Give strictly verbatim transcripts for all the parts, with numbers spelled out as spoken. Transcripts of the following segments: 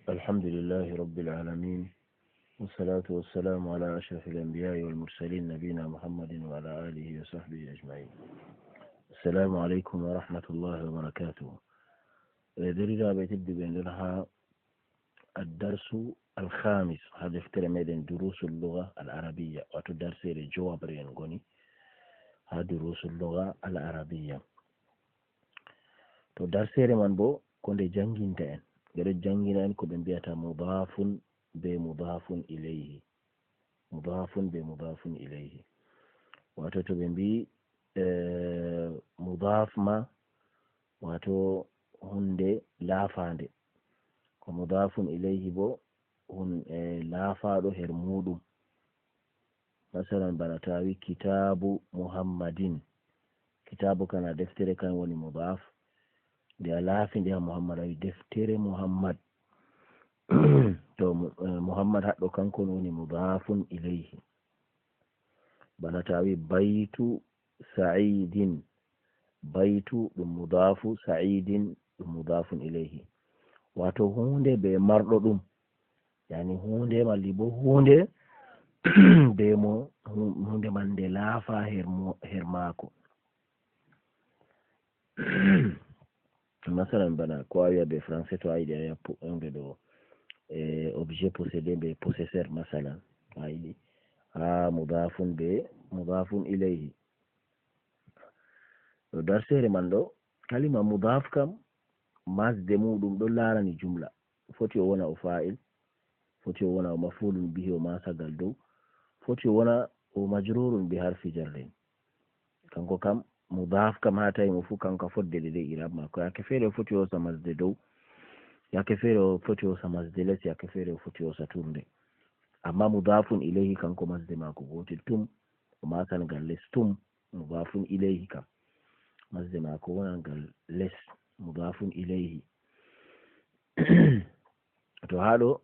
الحمد لله رب العالمين، والصلاة والسلام على أشرف الأنبياء والمرسلين، نبينا محمد وعلى آله وصحبه أجمعين. السلام عليكم ورحمة الله وبركاته. E, derɗiraaɓe tedduɓe, nden haa الدرس الخامس, haa deftere meɗen دروس اللغة العربية, wato darseere jowaɓre en ngoni haa دروس اللغة العربية. To darseere man bo, ko nde jannginta en, nde ɗo janngina en ko ɓe mbiyata مضاف be مضاف إليه. مضاف be مضاف إليه. Wato to ɓe mbiyi, eh, مضاف ma, wato huunde laafaande. Ko مضاف إليه bo, hun-, eh, laafaaɗo her muuɗum. Masalan, bana to a wi كتاب محمد. Kitaabu kan, a deftere kan woni مضاف. Nde a laafi nde haa Muhammad, a wi deftere Muhammad. To mu-, eh, Muhammad haɗɗo kanko woni مضاف إليه. Bana to a wi بيت سعيد. بيت ɗum مضاف, سعيد ɗum مضاف إليه. Wato huunde be marɗo ɗum. Yani huunde malli bo huunde be mo, hu-, huunde man nde laafa her mo, her maako. Masalan, bana ko a wiya be français, to a yiɗi a wiya po-, huunde ɗo, eh, objet possédé be possesseur, masalan. A yiɗi. Haa مضاف be مضاف إليه. Ɗo darseere man ɗo, kalima مضاف kam, masde muuɗum ɗo laarani jumla. Foti o wona o فاعل, foti o wona o مفعول به o maasagal dow, foti o wona o مجرور بحرف جر. Kanko kam, مضاف kam haa tawi mo fuu, kanko a fodde ɗe ɗe i'raab maako. Yaake feere o foti o hoosa masde dow, yaake feere o foti o hoosa masde les, yaake feere o foti o hoosa turnde. Amma مضاف إليه kanko masde maako gootel tum, o maasan ngal les tum, مضاف إليه kam. Masde maako wonan ngal les, مضاف إليه. To haa ɗo,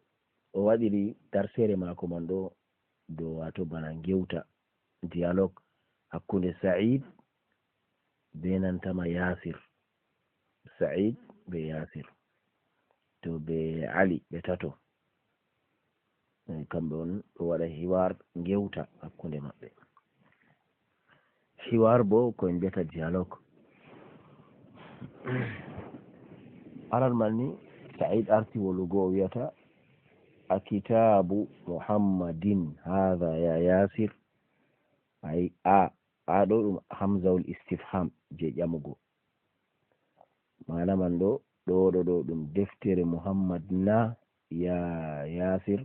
o waɗiri darseere maako man ɗo dow, wato bana ngewta, dialogue hakkunde Sa'iid be nanta ma Yaasir. Sa'iid be Yaasir. To be Ali, ɓe tato. Eh, kamɓe on ɗo waɗa hiwaar, ngewta hakkunde maɓɓe. Hiwaar bo ko en mbiyata dialogue. Aran man ni, Sa'iid arti wolugo, o wiyata, "أكتاب محمد هذا يا ياسر؟" Ay, a, a ɗo ɗum hamzawul istifham je ƴamugo. Maana man ɗo, ɗo, ɗo, ɗo ɗum deftere Muhammad na ya Yasir?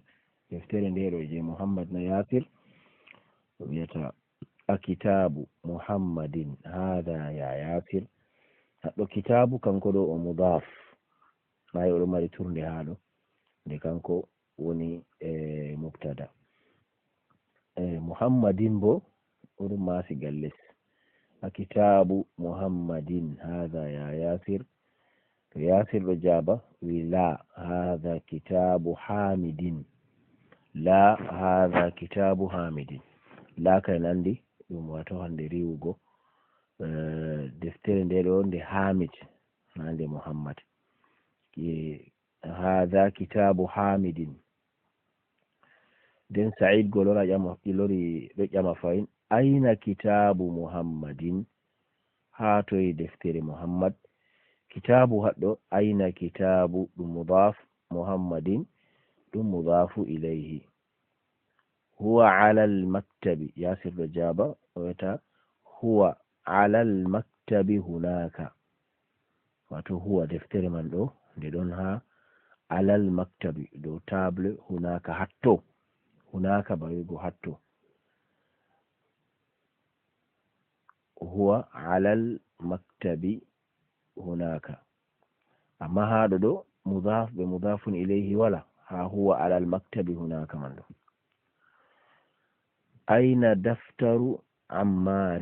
Deftere nde ɗo je Muhammad na Yasir? O wiyata, "أكتاب محمد هذا يا ياسر؟" Haɗɗo kitaabu kanko ɗo o mudaf. Maayi oɗo mari turnde haa ɗo. Nde kanko woni, eh, mubtada. Eh, Muhammadin bo, o ɗum maasi gal les. "أكتاب محمد هذا يا ياسر؟" To Yasir ɗo jaaba, wi, "لا، هذا كتاب حامد. لا، هذا كتاب حامد." La kay nandi, ɗum wato hande riwugo, eh, deftere nde ɗo nde Hamid, na nde Muhammad. Ki-, "هذا كتاب حامد." Nden Sa'iid go lora ƴama, lori ɗo ƴama fahin, "أين كتاب محمد؟" Haa toye deftere Muhammad? Kitaabu haɗɗo, "أين كتاب" ɗum mudaf, "محمد" ɗum mudafu ilayhi. "هو على المكتب." Yasir ɗo jaaba, o wiyata, "هو على المكتب هناك." Wato huwa deftere man ɗo, nde ɗon haa alal maktabi, dow table, hunaka hatto. Hunaka ba wi'ugo hatto. "هو على المكتب هناك." Amma haa ɗo ɗo, mudaf be mudafun ilayhi wala, haa "هو على المكتب هناك" man ɗo. "أين دفتر عمار؟"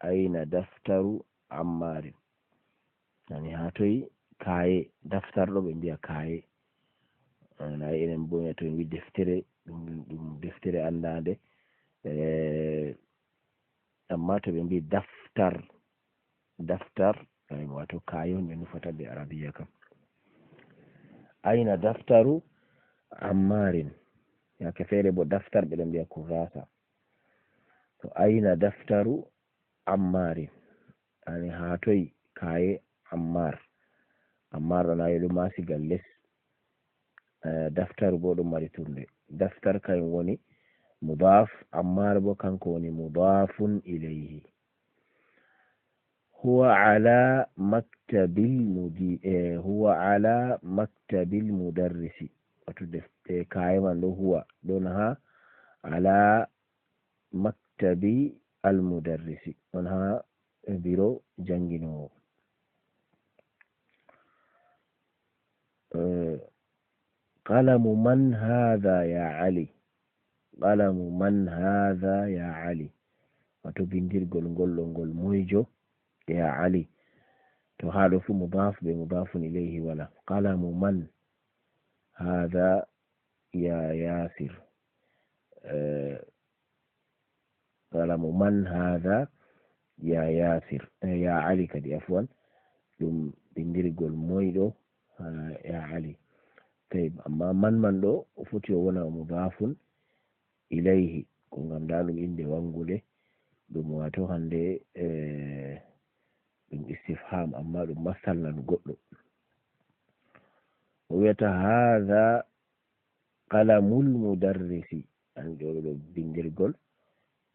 "أين دفتر عمار؟" Yani, haa toy kaaye, daftar ɗo ɓe mbiya kaaye. Nayi enen bo to en wi deftere, ɗum, ɗum deftere anndaande. Eh, amma to ɓe mbi daftar, daftar, ay, wato kaaye on ɓe nufata be arabiya kam. Ayna daftaru Ammaarin. Yaake feere bo daftar ɓe ɗon mbi'a kurraasa. To ayna daftaru Ammaarin. Ani haa toy kaaye Ammaar. Ammaar ɗon haa yeɗo maasigal les. Eh, daftaru bo ɗon mari turnde. Daftar kayum woni mudaaf, Ammaar bo kanko woni mudaafun ilayhi. Huwa ala maktabil mudi-, eh, huwa ala maktabil mudarrisi. Wato defte kaaye man ɗo huwa ɗon haa ala maktabi al mudarrisi. Ɗon haa biro jannginoowo. Eh, qalamu man haadha ya Ali? Qalamu man haadha ya Ali? Wato bindirgol ngol ɗo ngol moyjo ya Ali? To haa ɗo fuu mudaaf be mudaafun ilayhi wala. Qalamu man haadha ya Yaasir? Eh, qalamu man haadha ya Yaasir? Eh, ya Ali kadi, afwan. Ɗum bindirgol moy ɗo, ah, ya Ali. Tayyib, amma man man ɗo, o foti o wona mudaafun ilayhi. Ko ngam ndaa ɗum innde wanngunde, ɗum waato hannde, eh, ɗum istifham, amma ɗum masalnan goɗɗo. O wiyata, haadha qalamul mudarrisi. An ɗo, ɗo bindirgol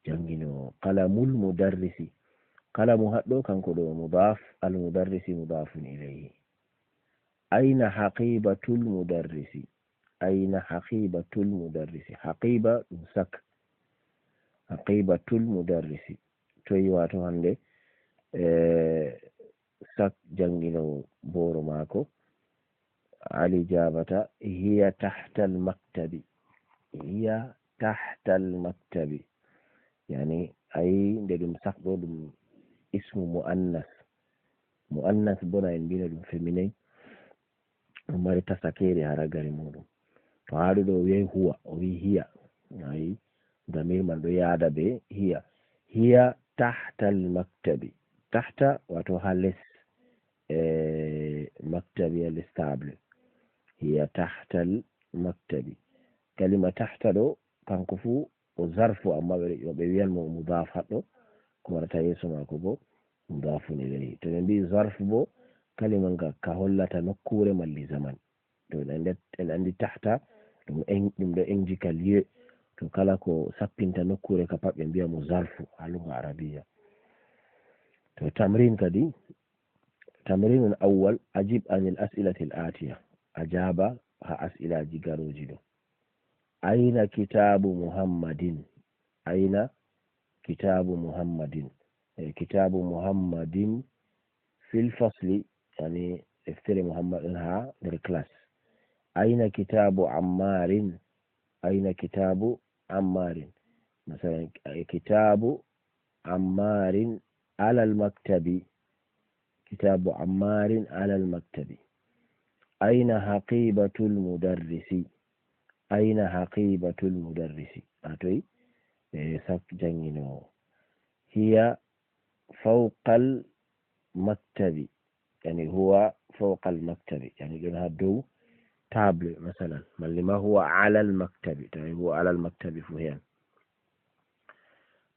jannginoowo. Qalamul mudarrisi. Qalamu haɗɗo, kanko ɗo mudaaf, al mudarrisi mudaafun ilayhi. Ayna haqibatul mudarrisi? Ayna haqibatul mudarrisi? Haqiba ɗum sak. Haqibatul mudarrisi. Toy waato hannde, eh, sak jannginoowo booro maako? Ali jaabata, hiya tahtal maktabi. Hiya tahtal maktabi. Yani, ayi, nde ɗum sak ɗo, ɗum ismu mu'annas. Mu'annas bo na en mbino ɗum féminin. Ɗum mari tasakeere haa ragare muuɗum. To haa ɗo, ɗo o wi'ay huwa, o wi'i hiya. Ayi, damir man ɗo yaada be hiya. Hiya tahtal maktabi. Tahta, wato haa les, eh, maktabi, haa les table. Hiya tahtal maktabi. Kalima tahta ɗo, kanko fuu o zarfu, amma ɓe, ɓe wi'an mo mudaaf haɗɗo, ko warata yeeso maako bo mudaafun ilayhi. To ɓe mbi'i zarfu bo, kalima nga ka hollata nokkuure malli zaman. To en anndi, en anndi tahta, ɗum en, ɗum ɗo enndi ka lieu. To kala ko sappinta nokkuure ka pat ɓe mbi'a mo zarfu, haa luga arabiya. To tamrin kadi, tamrinul awwal, ajib anil as'ilatil atiya. A jaaba haa as'ilaaji garooji ɗo. Ayna kitaabu Muhammadin? Ayna kitaabu Muhammadin? Eh, kitaabu Muhammadin fil fasli, yani deftere Muhammad on haa nder classe. Ayna kitaabu Ammaarin? Ayna kitaabu Ammaarin? Masalan, eh, kitaabu Ammaarin alal maktabi. Kitaabu Ammaarin alal maktabi. Ayna haqibatul mudarrisi? Ayna haqibatul mudarrisi? Haa toy, eh, sak jannginoowo? Hiya fawqal maktabi. Yani huwa fawqal maktabi. Yani ɗon haa dow table, masalan. Malli ma huwa alal maktabi. Tawi huwa alal maktabi fu heen.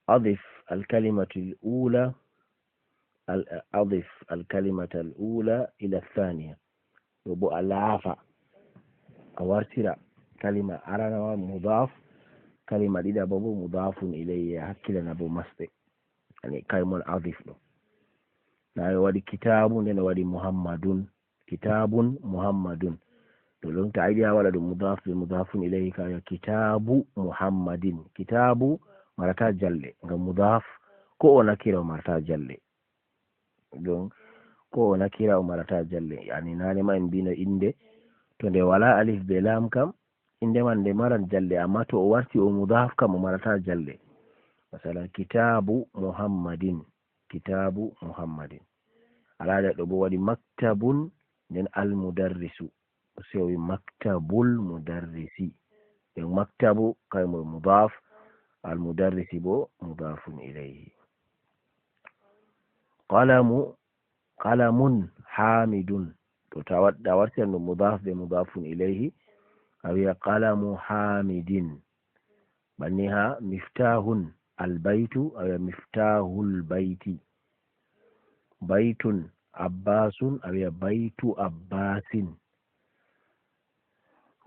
Adif al kalimatil ula, al, adif al kalimatal ula ila thaniya. Ɗo bo a laafa, a wartira kalima aranawa mudaaf, kalima ɗiɗaɓa bo mudaafun ilayhi, a hakkilana bo masɗe. Yani kaymon adif ɗo. Ndaa o waɗi kitaabu, nden o waɗi Muhammadun. Kitaabun Muhammadun. To ɗum, to a yiɗi a waɗa ɗum mudaaf be mudaafun ilayhi, ka wi'a kitaabu Muhammadin. Kitaabu marata jalle, ngam mudaaf ko o nakira o marata jalle. Ɗum ko o nakira o marata jalle. Yani naane ma en mbino innde, to nde wala alif be laam kam, innde man nde maran jalle, amma to o warti o mudaaf kam o marata jalle. Masalan, kitaabu Muhammadin. Kitaabu Muhammadin. Alaa ɗo bo waɗi maktabun, nden almudarrisu. O sewi maktabul mudarrisi. Nden maktabu, kaymo mudaaf, almudarrisi bo mudaafun ilayhi. Qalamu, qalamun hamidun. To a wat-, a wartiran ɗum mudaaf be mudaafun ilayhi, a wiya qalamu haamidin. Banni ha miftahun albaytu, a wiya miftahul bayti. Baytun abbaasun, a wiya baytu abbaasin.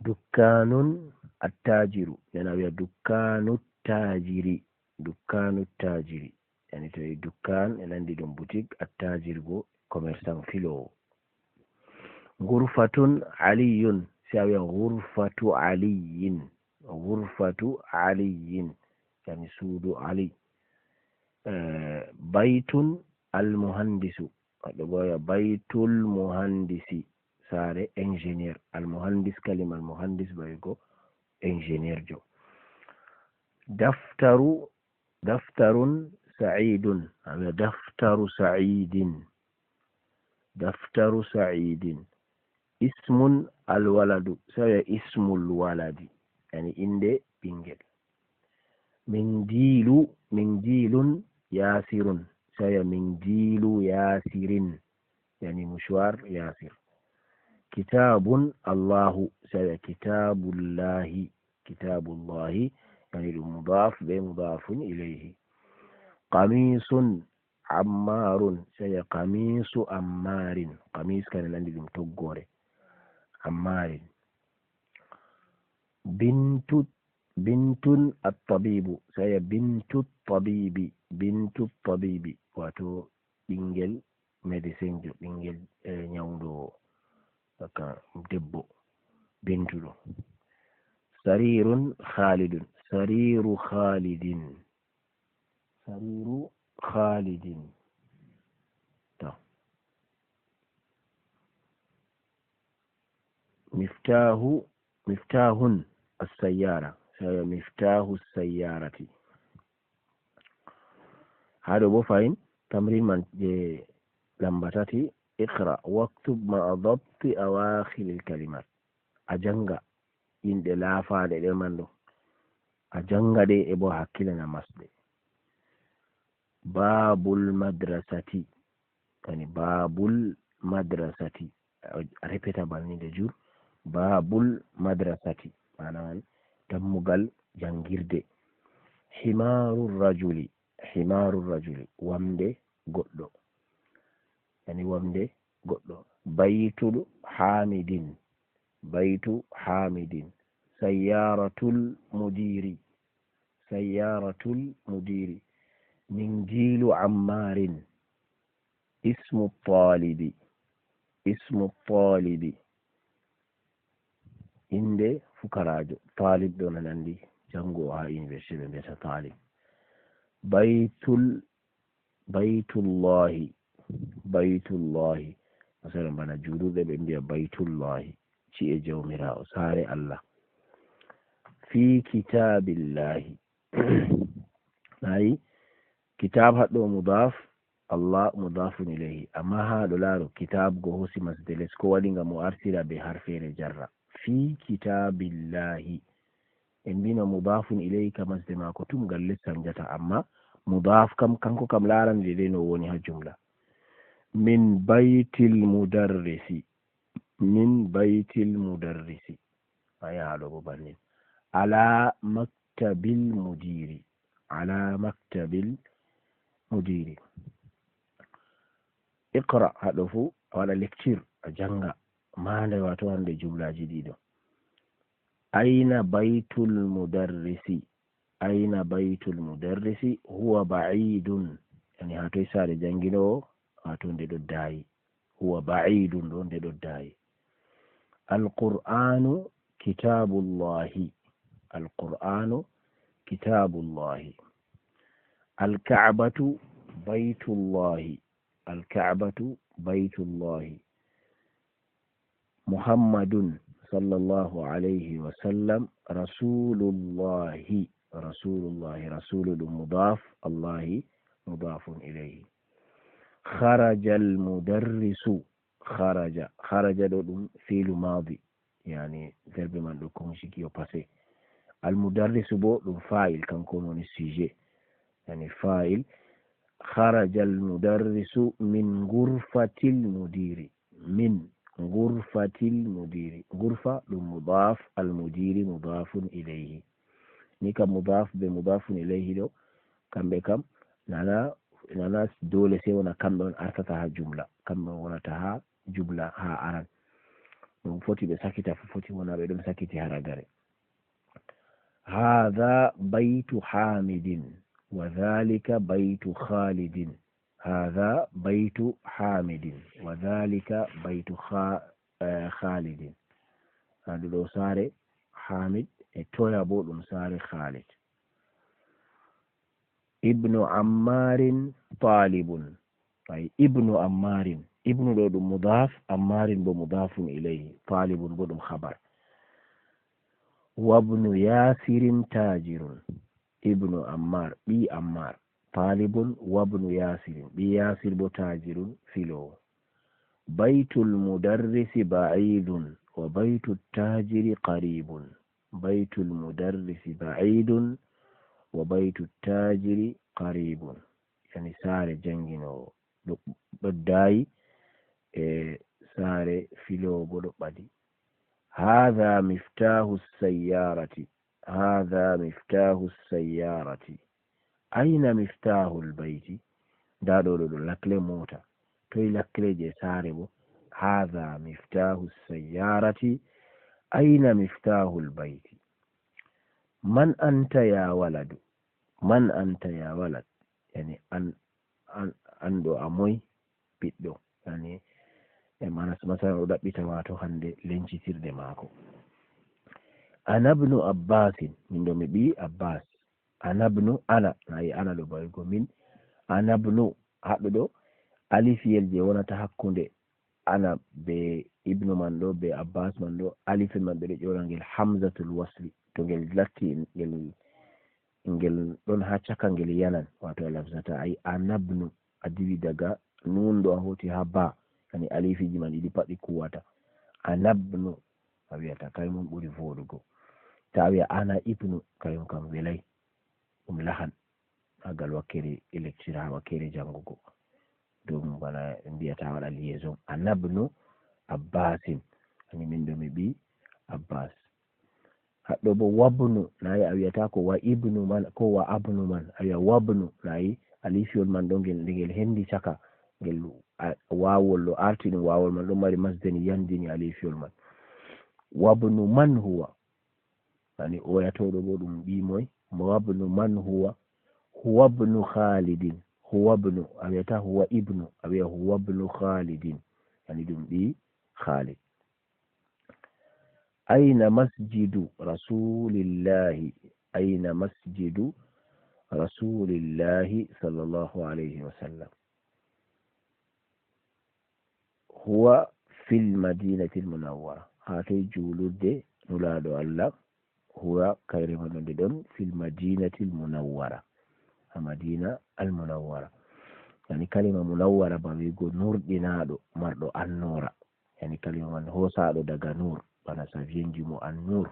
Dukkaanun attajiru, yani a wiya dukkaanu taajiri, dukkaanu taajiri. Yani to e dukkaan e nandi ɗum butik, attajiru bo commerçant, filoowo. Gurfatun aliyun, si a wiya gurfatu aliyin, gurfatu aliyin, yani suudu Ali. Eh, baytun almuhandisu, haɗo bo wiya baytul muhandisi, saare ingénieur. Almuhandis, kalima almuhandis bayi ko ingénieur jo. Daftaru, daftarun sa'idun, a wiya daftaru sa'idin, daftaru sa'idin. Ismun alwaladu, si a wiya ismul waladi, yani innde ɓinngel. Mindiilu, mindiilun yaasirun, si a wiya mindiilu yaasirin, yani mouchoir yaasir. Kitaabun Allahu, si a wiya kitaabullahi, kitaabullahi, yani ɗum mudaaf be mudaafun ilayhi. Qamiisun ammaarun, si a wiya qamiisu ammaarin, qamiis kadi nandi ɗum toggoore, ammaarin. Bintu, bintun attabibu, si a wiya bintu tabibi, bintu tabibi, wato ɓinngel médecin jo, ɓinngel, eh, ñawndoowo, haka debbo, bintu ɗo. Sariirun khalidun, sariiru khalidin, sariiru khalidin. To. Miftaahu, miftahun assayyara, si a wiya miftaahu sayyarati. Haa ɗo bo fahin, tamrin man je lamba tati, iqra waktub ma'a dabti awakhiril kalimat. A jannga inɗe laafaaɗe ɗe man ɗo. A jannga ɗe e bo hakkilana masɗe. Baabul madrasati, yani baabul madrasati. A répéta banni nde jur, baabul madrasati, maana man dammugal janngirde. Himaaru rajuli, himaaru rajuli, wamnde goɗɗo, yani wamnde goɗɗo. Baytul haamidin, baytu haamidin. Sayyaratul mudiiri, sayyaratul mudiiri. Mindiilu ammaarin. Ismu taalibi, ismu taalibi. Innde fukaraajo. Taalib ɗo na nandi janngo ha université ɓe mbiyata taalib. Baytul, baytullahi, baytullahi. Masalan bana juulirɗe ɓe mbiya baytullahi, ci'e Jawmiraawo, saare Allah. Fi kitaabillahi. Ayi, kitaab haɗɗo mudaaf, Allah mudaafun ilayhi. Amma haa ɗo laaro kitaab go hoosi masde les, ko waɗi ngam o artira be harfeere jarra. Fi kitaabillahi. En mbino mudaafun ilayhi ka masde maako tum ngal les sanjata, amma mudaaf kam, kanko kam laarani de no woni ha jumla. Min baytil mudarrisi. Min baytil mudarrisi. Ayi, haa ɗo bo bannin. Ala maktabil mudiri. Ala maktabil mudiri. Iqra, haa ɗo fu a waɗa lecture, a jannga. Maande, wato hande jumlaaji ɗiɗo. Ayna baytul mudarrisi? Ayna baytul mudarrisi? Huwa ba'idun. Yani, haa toy saare jannginoowo? Wato nde ɗo daayi. Huwa ba'idun, ɗo nde ɗo daayi. Alqur'anu kitabullahi. Alqur'anu kitabullahi. Alka'batu baytullahi. Alka'batu baytullahi. Muhammadun sallallahu alayhi wa sallam rasulullahi. Rasulullahi, rasulu ɗum mudaaf, Allahi mudaafun ilayhi. Kharajal mudarrisu. Kharaja. Kharaja ɗo ɗum fiilu maadi. Yani, verbe man ɗo conjugué au passé. Al mudarrisu bo ɗum fa'il, kanko on woni sujet. Yani, fa'il. Kharajal mudarrisu min ghurfatil mudiri. Min Gurfatil mudiri. Gurfa ɗum mudaf, al mudiri mudafun ilayhi. Ni kam mudaf be mudafun ilayhi ɗo, kamɓe kam nana, nana dole sey wona kamɓe on artata ha jumla. Kamɓe on wonata ha jumla ha aran. Ɗum foti ɓe sakita, foti wona ɓe ɗon sakiti haragare. Hadha baytu Hamidin wa dhalika baytu Khalidin. Hadha baytu Hamidin wa dhalika baytu Kha-, eh, Khalidin. Ndu ɗo saare Hamid, e toya bo ɗum saare Khalid. Ibnu Ammarin talibun. Ay, ibnu Ammarin. Ibnu ɗo ɗum mudaf, Ammarin bo mudafun ilayhi. Talibun bo ɗum khabar. Wabnu Yasirin tajirun. Ibnu Ammar, ɓii Ammar. Talibun wabnu Yasirin. Ɓii Yasir bo tajirun, filoowo. Baytul mudarrisi ba'idun wa baytu tajiri qaribun. Baytul mudarrisi ba'idun wa baytu tajiri qaribun. Yani saare janginoowo ɗo, ɗo daayi, e saare filoowo bo ɗo ɓadi. Hadha miftahu sayyarati. Hadha miftahu sayyarati. Ayna miftahul bayti? Nda ɗo, ɗo, ɗo lakle mota. Toy lakleje saare bo? Hadha miftahu sayyarati. Ayna miftahul bayti? Man anta ya waladu? Man anta ya walad? Yani an, an, an ɗo a moy, ɓiɗɗo? Yani, e manas-, masalan, o ɗaɓɓita wato hande lencitirde maako. Ana bnu Abbasin, min ɗo mi ɓii Abbas. Ana bnu, ana, na yi ana ɗo bayugo min. Ana bnu, haɗɗo ɗo, alifiyel je wonata hakkunde ana be ibnu man ɗo, be Abbas man ɗo, alifel man ɓe ɗo ƴola ngel hamzatul wasli. To ngel latti ngel, ngel ɗon ha caka ngel yanan, wato a lafzata. Ay, ana bnu, a diwi daga nun ɗo a hoti ha ba, yani alifiji man ɗiɗi pat ɗi kuwata. Ana bnu, a wiyata kayum on ɓuri voɗugo. Ta a wiya ana ibnu, kayum kam welay, ɗum lahan. Ha gal wakkere lecture, ha wakkere jangugo. Ɗum bana mbiyata waɗa liaison. Ana bnu Abbasin. Ani min ɗo mi ɓii Abbas. Haɗɗo bo wabnu, nayi a wiyata ko wa ibnu man, ko wa abnu man. A wiya wabnu, nayi alifiyol man ɗo ngel, nde ngel hendi caka, ngel a-, wawol ɗo arti ɗum, wawol man ɗon mari masdeni yandini alifiyol man. Wabnu man huwa. Yani oyatoɗo bo ɗum ɓii moy? Wabnu man huwa? Huwa bnu Khalidin. Huwa bnu, a wiyata huwa ibnu, a wiya huwa bnu Khalidin. Yani ɗum ɓii Khalid. Ayna masjidu Rasulillahi? Ayna masjidu Rasulillahi sallallahu alayhi wa sallam? Huwa fil madinatil munawwara. Ha toy julurde Nulaaɗo Allah? Huwa, kayre man nde ɗon, fil madinatil munawwara. Ha Madina al munawwara. Yani kalima munawwara ba wi'ugo nurɗinaaɗo, marɗo annoora. Yani kalima man hosaaɗo daga nur, bana ça vient du mot an-nur.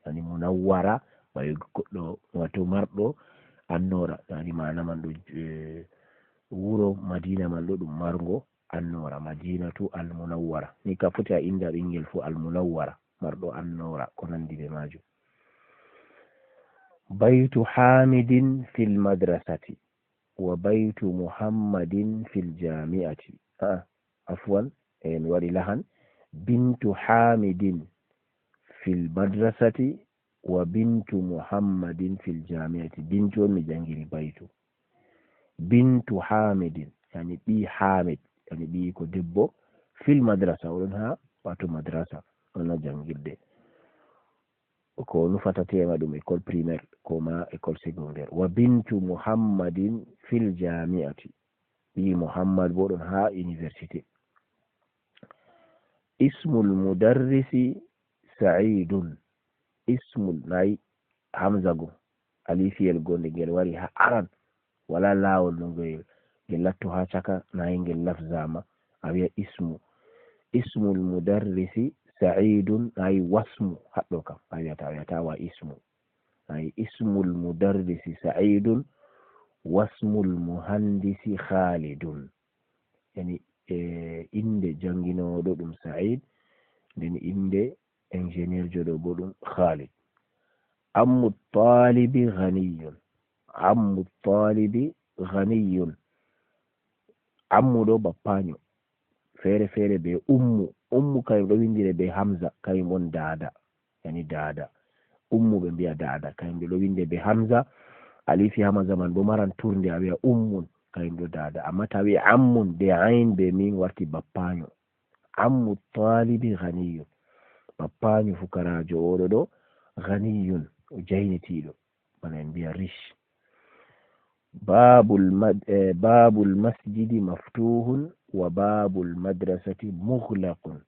Yani munawwara, ba wi'ugo goɗɗo, wato marɗo annoora. Yani maana man ɗo, eh, wuro Madina man ɗo ɗum marngo annoora, Madinatu al munawwara. Ni ka foti a inda ɓingel fu al munawwara, marɗo annoora, ko nandi be maajum. Baytu Hamidin fil madrasati wa baytu Muhammadin fil jami'ati. Ah, afwan, e mi waɗi lahan. Bintu Hamidin fil madrasati wa bintu Muhammadin fil jami'ati. Bintu on mi jangini baytu. Bintu Hamidin, yani ɓii Hamid, yani ɓii ko debbo, fil madrasa, oɗon ha, wato madrasa, on ha jangirde. Ko nufata tema ɗum école primaire, ko ma école secondaire. Wa bintu Muhammadin fil jami'ati. Ɓii Muhammad bo ɗon ha université. Ismul mudarrisi Sa'idun. Ismul, nayi hamza go, alifiyel go, nde ngel wari ha aran, wala laawol no ngel, ngel latto ha caka, nayi ngel lafzama, a wiya ismu. Ismul mudarrisi Sa'idun, nayi wasmu, haɗɗo kam, a wiyata, a wiyata wa ismu. Nayi ismul mudarrisi Sa'idun, wasmul muhandisi Khalidun. Yani e innde jannginoowo ɗo ɗum Said, nden innde ingénieur jo ɗo bo ɗum Khalid. Ammu Talibi ghaniyun. Ammu Talibi ghaniyun. Ammu ɗo bappaanyo. Feere feere be ummu. Ummu kayum ɗo winndire be hamza, kayum on daada. Yani daada. Ummu ɓe mbiya daada, kayum ɗo ɗo winnde be hamza. Alifi hamza man bo maran turnde, a wiya ummun, kayum ɗo daada. Amma tawi ammun be ain be min warti bappaanyo. Ammu Talibi ghaniyun. Bappaanyo fukaraajo oɗo ɗo ghaniyun, o jaynitiiɗo. Bana en mbiya riche. Babul mad-, eh, babul masjidi maftuhun wa babul madrasati mughlaqun.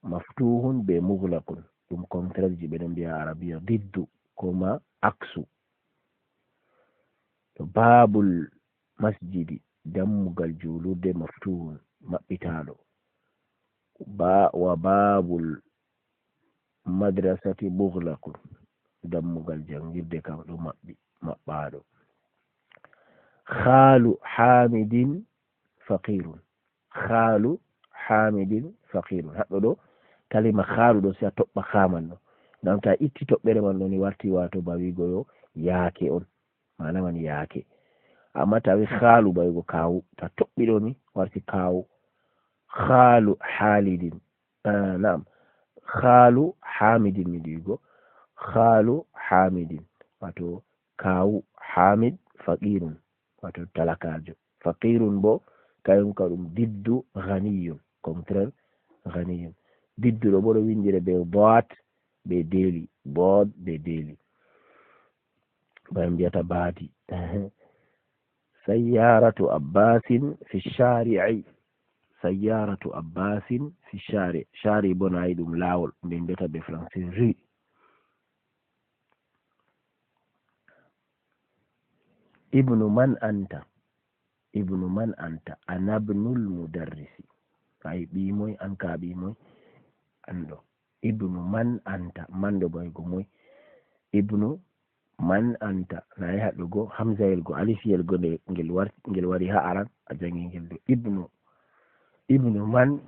Maftuhun be mughlaqun. Ɗum contraire ji ɓe ɗon mbiya Arabiya diddu, ko ma aksu. To babul masjidi, dammugal juulurde, maftuhun, maɓɓitaaɗo. Ba-, wa babul madrasati mughlaqun, dammugal janngirde kam ɗo maɓɓi, maɓɓaaɗo. Khaalu Hamidin faqirun. Khaalu Hamidin faqirun. Haɗɗo ɗo, kalima khaalu ɗo, si a toɓɓa kha man ɗo. Ngam to a itti toɓɓere man ɗo ni warti waato ba wi'go yo yaake on. Maana man yaake. Amma tawi khaalu ba wi'go kaawu. To a toɓɓi ɗo ni warti kaawu. Khaalu Halidin. Ah, na'am. Khaalu Hamidin mi wi'go. Khaalu Hamidin. Waato kaawu Hamid faqirun. Waato talakaajo. Faqirun bo, kayum ka ɗum diddu ghaniyun. Contraire ghaniyun. Diddu ɗo bo ɗo winndire be dot be deli. Dot be deli. Ba en mbiyata baati. Sayyaratu Abbasin fi shari'i. Sayyaratu Abbasin fi shari'. Shari' bo na yi ɗum laawol. Mbe mbiyata be français rue. Ibnu man anta? Ibnu man anta? Ana ibnul mudarrisi. Ay, ɓii moy? An ka ɓii moy? An ɗo. Ibnu man anta? Man ɗo ba wi'go moy? Ibnu man anta? Na yi haɗɗo go, hamzayel go, alifiyel go, nde ngel war-, ngel wari ha aran, a jangi ngel ɗo. Ibnu, ibnu man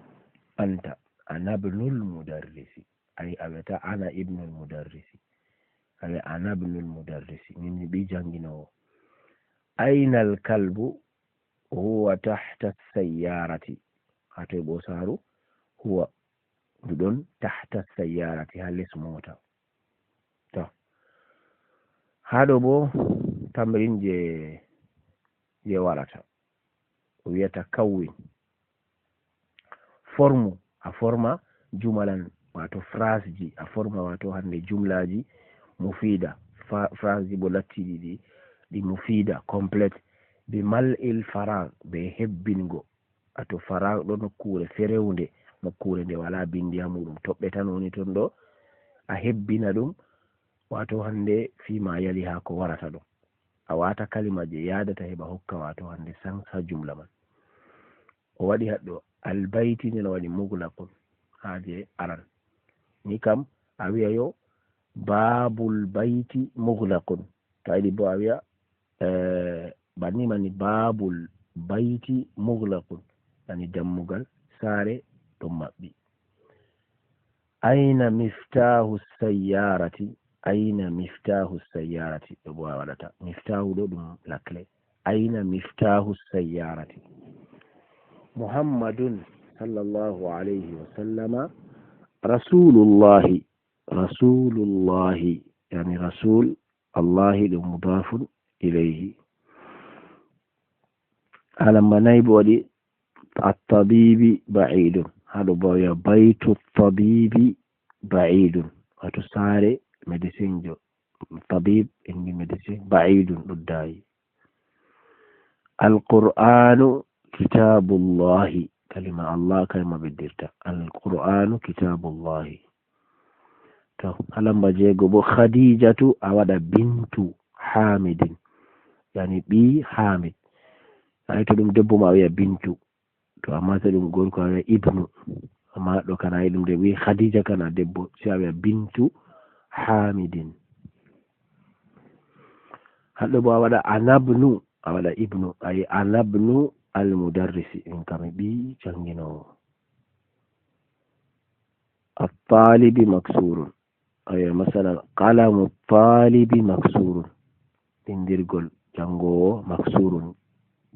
anta? Ana ibnul mudarrisi. Ay, a wi'ata ana ibnul mudarrisi. A wi'a ana ibnul mudarrisi. Min mi ɓii janginoowo. Aynal kalbu? Huwa tahta sayyarati. Haa toy ɓoosaaru? Huwa, ndu ɗon tahta sayyarati, haa les moota. To. Haa ɗo bo tamrin je, je warata. O wi'ata kawwin. Formu, a forma jumalan, waato phrase ji, a forma, waato hande jumlaji mufida, fa-, phrase ji bo latti ɗi, ɗi mufida, complète, bi mal'il farag, be hebbingo. Waato farag ɗo nokkuure ferewnde, nokkuure nde wala bindi ha muɗum, toɓɓe tan woni ton ɗo, a hebbina ɗum, waato hande fima yali ha ko warata ɗo. A wata kalima je yadata heɓa hokka, waato hande sans ha jumla man. O waɗi haɗɗo albayti, nden o waɗi muglaqun ha je aran. Ni kam a wi'a yo babul bayti muglaqun. To a yiɗi bo a wi'a, eh, banni mani babul bayti muglaqun. Yani dammugal saare ɗon maɓɓi. Ayna miftahu sayyarati? Ayna miftahu sayyarati? Ɗo bo a waɗata. Miftahu ɗo ɗum la clé. Ayna miftahu sayyarati? Muhammadun sallallahu alayhi wa sallama rasulullahi. Rasulullahi. Yani rasul, Allahi ɗum mudafun ilayhi. Haa lamba nayi bo waɗi at-tabibi ba'idun. Haa ɗo bo wi'a baytu at-tabibi ba'idun. Waato saare médecin jo. Tabib en mbi médecin, ba'idun ɗo daayi. Al-Qur'anu kitabullahi. Kalima Allah kayma ɓeddirta. Al-Qur'anu kitabullahi. To, haa lamba jeego bo, Khadijatu, a waɗa bintu Hamidin. Yani ɓii Hamid. Ay to ɗum debbo ma a wi'a bintu. To, amma to ɗum gorko a wi'a ibnu. Amma ɗo kana ɗum de wi Khadija kana debbo, sai a wi'a bintu Hamidin. Haɗɗo bo a waɗa anabnu, a waɗa ibnu. Ay anabnu Al-mudarrisi, min kam mi ɓii jannginoowo. At-taalibi maksuurun. Ayo, masalan, qalamu taalibi maksuurun. Binndirgol janngoowo maksuurun,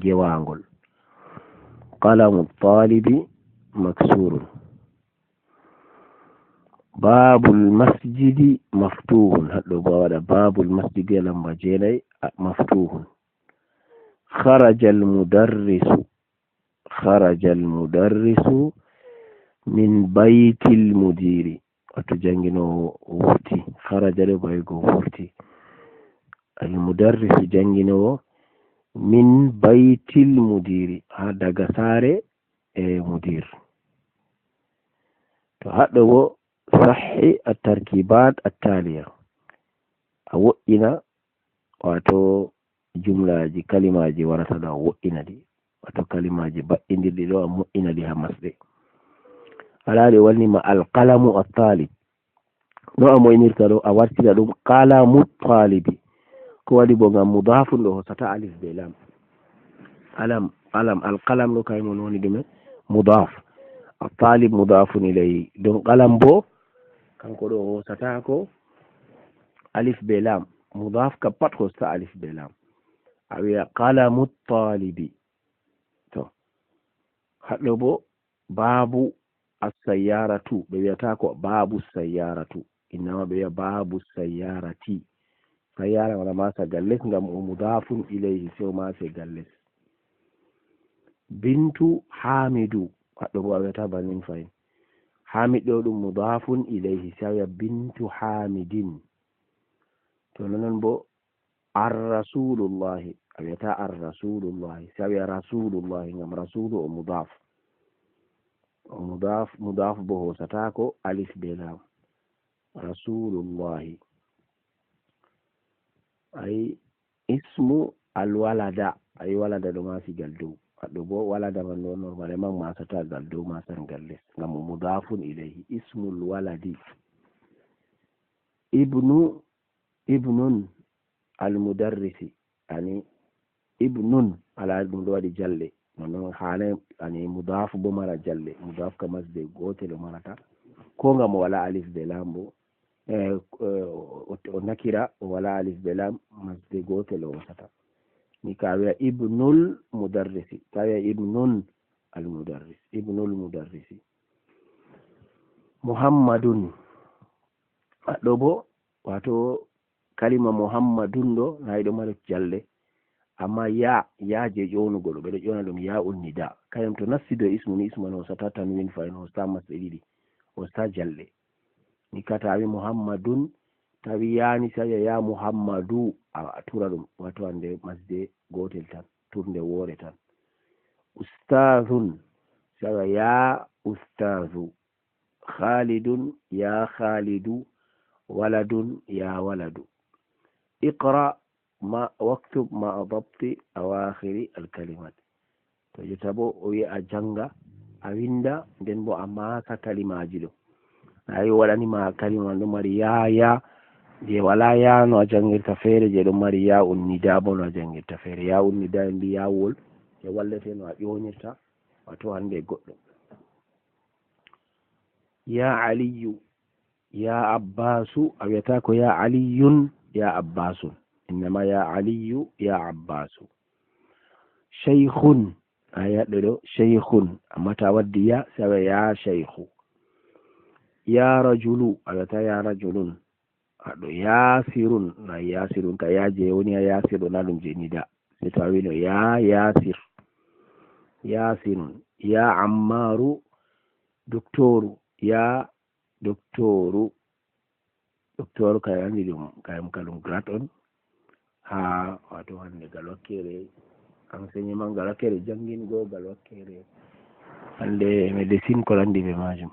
gewaangol. Qalamu taalibi maksuurun. Baabul masjidi maftuuhun. Haɗɗo bo a waɗa baabul masjidi a lamba jeenay, a, maftuuhun. Kharajal mudarrisu. Kharajal mudarrisu min baytil mudiri. Wato jannginoowo wurti. Kharaja ɗo baygo wurti. Al mudarrisu jannginoowo min baytil mudiri. Ha daga saare e mudir. To haɗɗo bo sahhi at-tarkibat at-taliya. A wo'ina wato jumlaaji, kalimaaji warata ɗo, a wo'ina ɗi. Wato kalimaaji baɗɗindirɗi ɗo, a mo'ina ɗi ha masɗe. Alaa ɗo wannima alqalamu at-talib. No a mo'inirta ɗo, a wartira ɗum qalamu talibi. Ko waɗi bo ngam mudafun ɗo hosata alif be lam. Alam, alam, alqalam ɗo kay mon woni ɗume? Mudaf. At-talib mudafun ilayhi. Ɗon qalam bo, kanko ɗo hosata ko alif be lam. Mudaf ka pat hosta alif be lam. A wi'a qalamu talibi. To. Haɗɗo bo, babu as-sayyaratu. Ɓe wi'ata ko babu sayyaratu. Innama ɓe wi'a babu sayyarati. Sayyara wala masa galles ngam o mudafun ilayhi, sai o masa galles. Bintu Hamidu. Haɗɗo bo a wi'ata bannin fahin. Hamid ɗo ɗum mudafun ilayhi, sai a wi'a bintu Hamidin. To nonon bo ar-rasulullahi, a wi'ata ar-rasulullahi, sai a wi'a rasulullahi, ngam rasulu o mudaf. O mudaf, mudaf bo hosatako alif be lam. Rasulullahi. Ay ismu al-walada, ay walada ɗo masi gal dow. Haɗɗo bo walada man ɗo normalement masata gal dow, masan gal les. Ngam o mudafun ilayhi. Ismul waladi. Ibnu, ibnun al-mudarrisi. Ani ibnun, ala ɗum ɗo waɗi jalle. Non non hane ani mudaf bo mara jalle. Mudaf ka masde gotel o marata. Ko ngam o wala alif be lam bo. Eh, eh, o, o nakira o wala alif be lam, masde gotel o wasata. Ni ka wi'a ibnul mudarrisi. Ka wi'a ibnun al-mudarris. Ibnul mudarrisi. Muhammadun. Haɗɗo bo, wato kalima Muhammadun ɗo, na yiɗo mari jalle. Amma ya, ya je ƴonugol ɗo, ɓe ɗo ƴona ɗum ya'un nida. Kayam to nasti dow ismu ni, ismu man hosata tanwin fahin, hosta masɗe ɗiɗi, hosta jalle. Ni ka tawi Muhammadun, tawi yani sai ya Muhammadu, a, a tura ɗum, wato hande masde gotel tan, turnde wore tan. Ustazun, sai ya ustazu. Khalidun, ya Khalidu, waladun, ya waladu. Iqra ma, waktub ma dabti awakhiri al-kalimat. To jotta bo o wi'a a janga, a winda, nden bo a masa kalimaji ɗo. Na yi o waɗani ma kalima man ɗo mari ya, ya, je wala ya no a jangirta feere, je ɗon mari ya'un nida bo no a jangirta feere. Ya'un nida en mbi ya'uwol, je wallete no a ƴonirta, wato hande goɗɗo. Ya Aliyu, ya Abbasu, a wi'ata ko ya Aliyun, ya Abbasun. Innama ya Aliyu, ya Abbasu. Shaykhun, a wi'a ɗo ɗo, shaykhun. Amma ta waddi ya, sai a wi'a ya shaykhu. Ya rajulu, a wi'ata ya rajulun. Haɗɗo Yasirun, na Yasirun, ka ya je woni ha Yasir ɗo na ɗum je nida. Sai to a wino ya Yasir. Yasirun, ya Ammaru, doktoru, ya doktoru. Doktoru kay andi ɗum, kay ka ɗum grade on. Ha, wato hande gal wakkere enseignement, gal wakkere jangingo, gal wakkere hande médecine ko nandi be majum.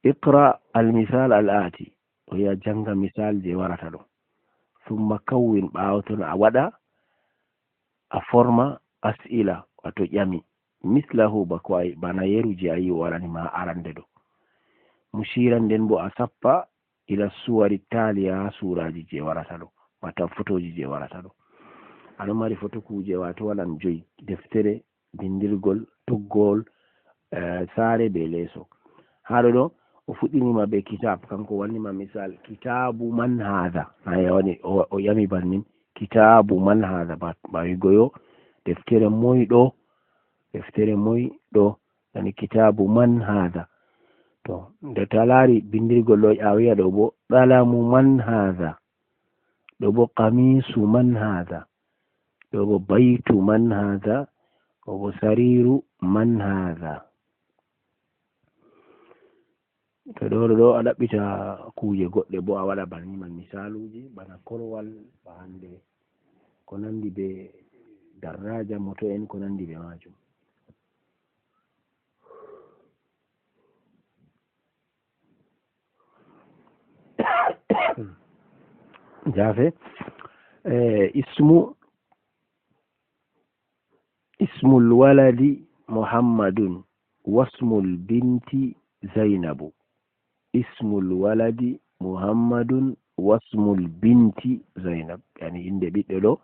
Iqra al-misal al-ati. O wi'a janga misal je warata ɗo. Summa kawwin, ɓaawo ton a waɗa, a forma as'ila, wato ƴami. Mislahu, ba ko ay, bana yeru je ayi o waɗani ma arande ɗo. Mushiran, nden bo a sappa ila suwari taliya, ha suraji je warata ɗo, wata fotoji je warata ɗo. Aɗo mari foto kuuje, wato waɗan joyi: deftere, bindirgol, toggowol, eh, saare be leeso. Haa ɗo ɗo, o fuɗɗinima be kitab, kanko wannima misal, "Kitabu man hadha?" Aya wani, o, o yami bannin, "Kitabu man hadha?" Ba, ba wigo yo, "Deftere moy ɗo? Deftere moy ɗo?" Yani, "Kitabu man hadha?" To, nde ta laari bindirgol ɗo, a wi'a ɗo bo, "Qalamu man hadha?" Ɗo bo, "Qamisu man hadha?" Ɗo bo, "Baytu man hadha?" Ɗo bo, "Sariru man hadha?" To ɗo, ɗo, ɗo a ɗaɓɓita kuuje goɗɗe bo, a waɗa banni man misaaluuji, bana korowal, ba hande ko nandi be darraaja, moto en, ko nandi be maajum. Jaafe, eh, ismu, ismul waladi Muhammadun, wasmul binti Zainabu. Ismul waladi Muhammadun, wasmul binti Zainab. Yani, innde ɓiɗɗo ɗo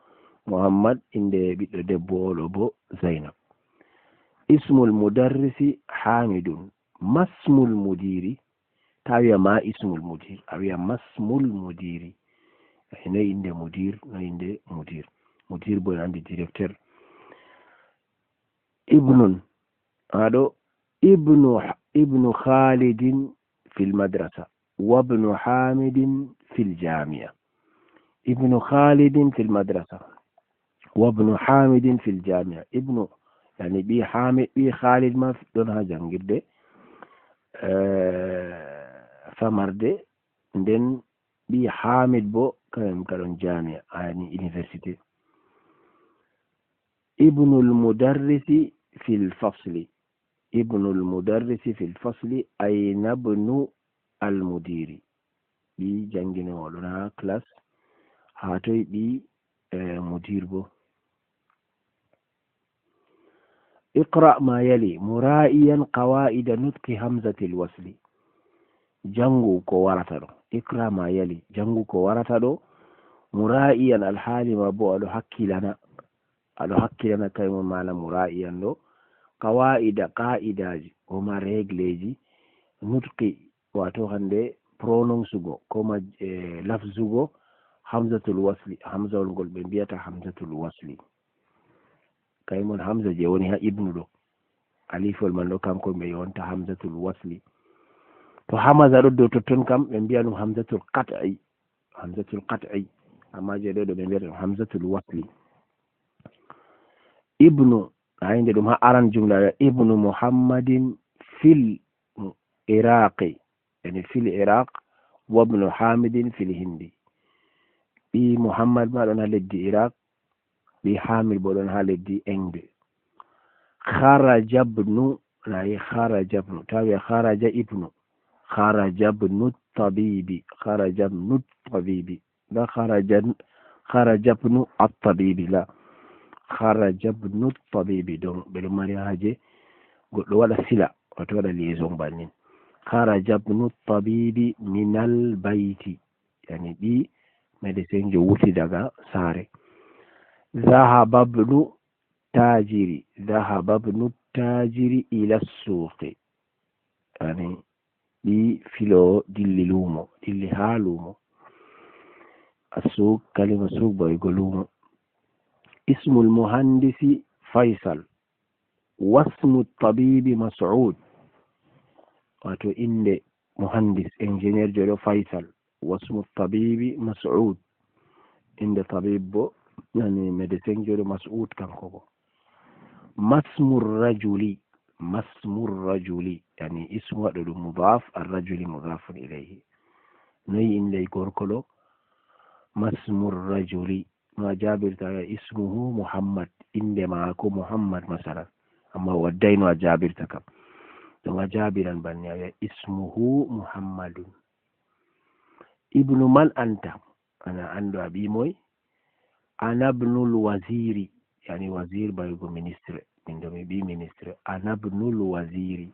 Muhammad, innde ɓiɗɗo debbo o ɗo bo Zainab. Ismul mudarrisi Hamidun, masmul mudiri. Ta wi'a ma ismul mudir, a wi'a masmul mudiri. Ay, noy innde mudir, noy innde mudir. Mudir bo en andi directeur. Ibnun, haa ɗo, ibnu, ibnu Khalidin fil madrasa, wabnu Hamidin fil jami'a. Ibnu Khalidin fil madrasa, wabnu Hamidin fil jami'a. Ibnu, yani, ɓii Hamid, ɓii Khalid ma ɗon haa janngirde, eh, famarde, nden ɓii Hamid bo, kañum ka ɗon jami'a, yani université. Ibnul mudarrisi fil fasli. Ibnul mudarrisi fil fasli, ayna ibnu al mudiri. Ɓii jannginoowo ɗon haa classe, haa toy ɓii, eh, mudir bo. Iqra ma yali, mura'iyan qawaida nutqi hamzatil wasli. Janngu ko warata ɗo. Iqra ma yali, janngu ko warata ɗo. Mura'iyan, alhaali ma bo aɗo hakkilana. Aɗo hakkilana kay mo maana mura'iyan ɗo. Qawaida, qa'idaaji, o ma regleji, nutqi, wato hande prononsugo, ko ma, eh, lafzugo hamzatul wasli, hamzawol ngol ɓe mbiyata hamzatul wasli. Kay mon hamza je woni ha ibnu ɗo. Alifol man ɗo, kanko ɓe yonta hamzatul wasli. To hamaza ɗo dow totton kam, ɓe mbiya ɗum hamzatul qat'i. Hamzatul qat'i. Amma je ɗo, ɗo ɓe mbiyata ɗum hamzatul wasli. Ibnu, ha inde ɗum ha aran jumla, ibnu Muhammadin fil Iraqi. Yani fil Iraq, wabnu Hamidin fil Hindi. Ɓii Muhammad ma ɗon ha leddi Iraq, ɓii Hamid bo ɗon ha leddi Inde. Kharaja ibnu, nayi kharaja ibnu, tawi kharaja ibnu. Kharaja ibnu tabibi, kharaja ibnu tabibi. La kharaja, kharaja ibnu at-tabibi, la. Kharaja ibnu at-tabibi, donc ɓe ɗo mari haaje goɗɗo waɗa sila, wato waɗa liaison bannin. Kharaja ibnu at-tabibi minal bayti, yani ɓii médecin jo wurti daga saare. Dhahaba ibnu tajiri, dhahaba ibnu tajiri ila suqi, yani ɓii filoowo dilli luumo, dilli haa luumo. As-suq, kalima suq, ba wi'ugo luumo. Ismul muhandisi Faisal. Wasmu tabibi Mas'ud. Wato inde muhandis, ingénieur jo ɗo Faisal. Wasmu tabibi Mas'ud. Inde tabib bo, yani médecin jo ɗo Mas'ud kanko bo. Masmu rajuli. Masmu rajuli. Yani ismu waɗo ɗum mudaf, ar-rajuli mudafun ilayhi. Noyi inde gorko ɗo? Masmu rajuli. No a jaabirta ya ismuhu Muhammad. Inde maako Muhammad masalan. Amma wadday no a jaabirta kam. Ɗum a jaabiran banni a wi'a ismuhu Muhammadun. Ibnu man anta? Ana anndo a ɓii moy? Ana ibnul waziri, yani wazir ba wi'ugo ministre. Min ɗo mi ɓii ministre. Ana ibnul waziri.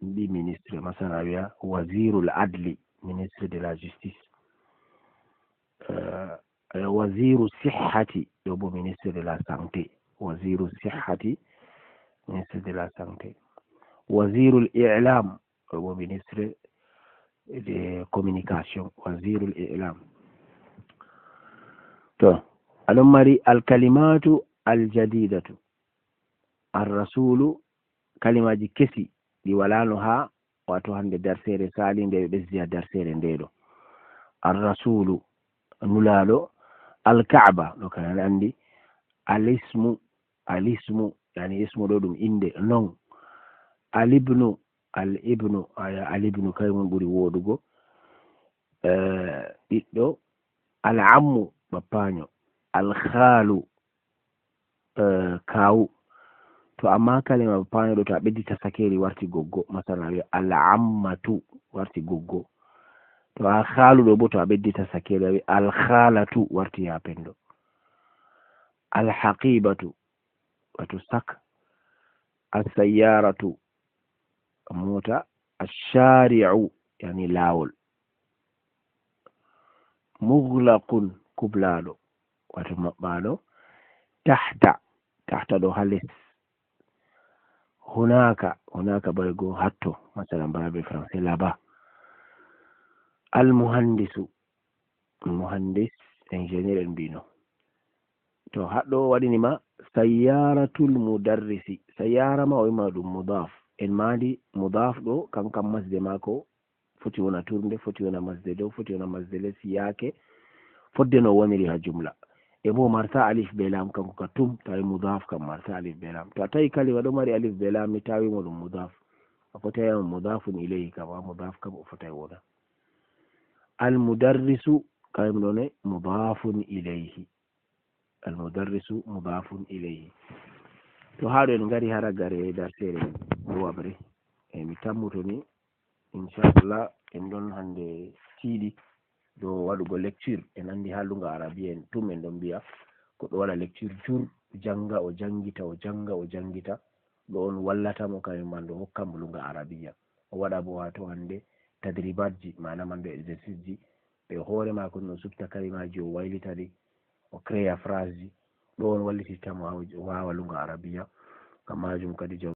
Mi ɓii ministre. Masalan a wi'a wazirul adli, ministre de la justice. Eh, Eh, waziru sihhati, ɗo bo ministre de la santé. Waziru sihhati, ministre de la santé. Wazirul i'lam, ɗo bo ministre de communication. Wazirul i'lam. To, aɗon mari alkalimatu aljadidatu. Arrasulu, kalimaji kesi ɗi walano ha, wato hande darseere sali nde ɓe ɓesdi ha darseere nde ɗo. Arrasulu, nulaɗo. Alkaaba, ɗo kan an andi. Alismu, alismu, yani ismu ɗo ɗum inde, non. Alibnu, alibnu, aya, alibnu kay mun ɓuri woɗugo. Eh, ɓiɗɗo. Al'ammu, bappaño. Alkhalu, eh, kawu. To amma kalima bappaño ɗo, to a ɓeddi tasakeri warti goggo, masalan a wi al'ammatu warti goggo. To a khalu ɗo bo, to a ɓeddi tasakeri a wi alkhalatu warti ya pendo. Alhaqibatu, wato sak. As-sayyaratu, mota. Ash-shari'u, yani lawol. Mughlaqun, kublaɗo, wato maɓɓaɗo. Tahta, tahta ɗo ha les. Hunaka, hunaka bay go hatto, masalan bana be français là-bas. Al muhandisu, muhandis, ingénieur en mbino. To haɗɗo waɗini ma sayyaratul mudarrisi, sayyara ma o wima ɗum mudaf. En mandi mudaf ɗo, kan kam masde mako foti wona turde, foti wona masde dow, foti wona masde les, yaake, fodde no woniri ha jumla. E bo marta alif be lam, kanko ka tum, tawi mudaf kam marta alif be lam. To a tawi kalima ɗo mari alif be lam, mi tawi mo ɗum mudaf. A foti a yama mudafun ilayhi kam, a mudaf kam o fotay wona. Al mudarrisu, kayum ɗo ne mudafun ilayhi. Al mudarrisu mudafun ilayhi. To haɗo en ngari hara gare darseere waɓre. E mi tammuto ni, inchallah, en ɗon hande tiiɗi dow waɗugo lecture. En andi ha lunga arabiya en tum en ɗon mbiya, goɗɗo waɗa lecture jur, janga o jangita, o janga o jangita. Ɗo on wallata mo, kañum man ɗo hokka mo lunga arabiya. O waɗa bo wato hande tadribatji, mana man ɗo exerciceji. Ɓe hoore mako no supta kalimaji, o waylita ɗi, o créa phraseji. Ɗo on wallititta mo ha o wawa lunga arabiya. Ngam majum kadi